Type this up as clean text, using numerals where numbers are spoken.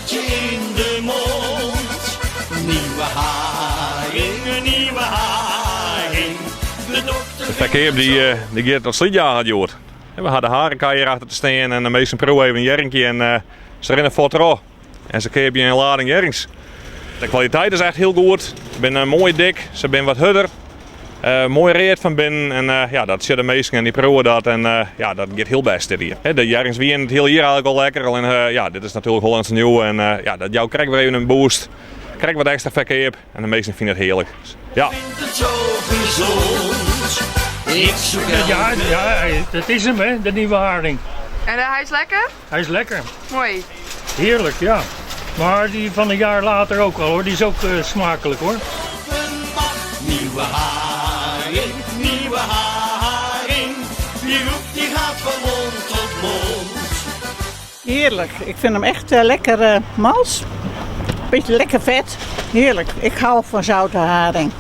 loopt je in de mond. Nieuwe haring, nieuwe haring. De dokter. De ferkeap dy, dy giet as slydjager hjoed. We ha de haringkar hjir achter te stean en de minsken priuwe even in hjerrinkje en se rinne fuort troch. En se keapje in lading hjerrings. De kwaliteit is echt hiel goed. Se binne moai dik, se binne wat hurder. Moai read fan binnen en ja, dat sjogge de minsken en dy priuwe dat en ja, dat giet hiel bêst dit jier. De hjerrings wienen it hiele jier eigentlik al lekker, allinnich ja, dit is natuerlik Hollandse Nieuwe en ja, dat jout krekt wer even in boost. Krekt wat ekstra ferkeap en de minsken fine it hearlik. Ja. Vindt het zo gezond. Ik zoek Ja, elke ja, dat is hem, hè, de nieuwe haring. En hij is lekker? Hij is lekker. Mooi. Heerlijk, ja. Maar die van een jaar later ook al hoor, die is ook smakelijk hoor. Nieuwe haring, nieuwe haring. Die roep die gaat van mond tot mond. Heerlijk. Ik vind hem echt lekker mals. Beetje lekker vet. Heerlijk. Ik hou van zoute haring.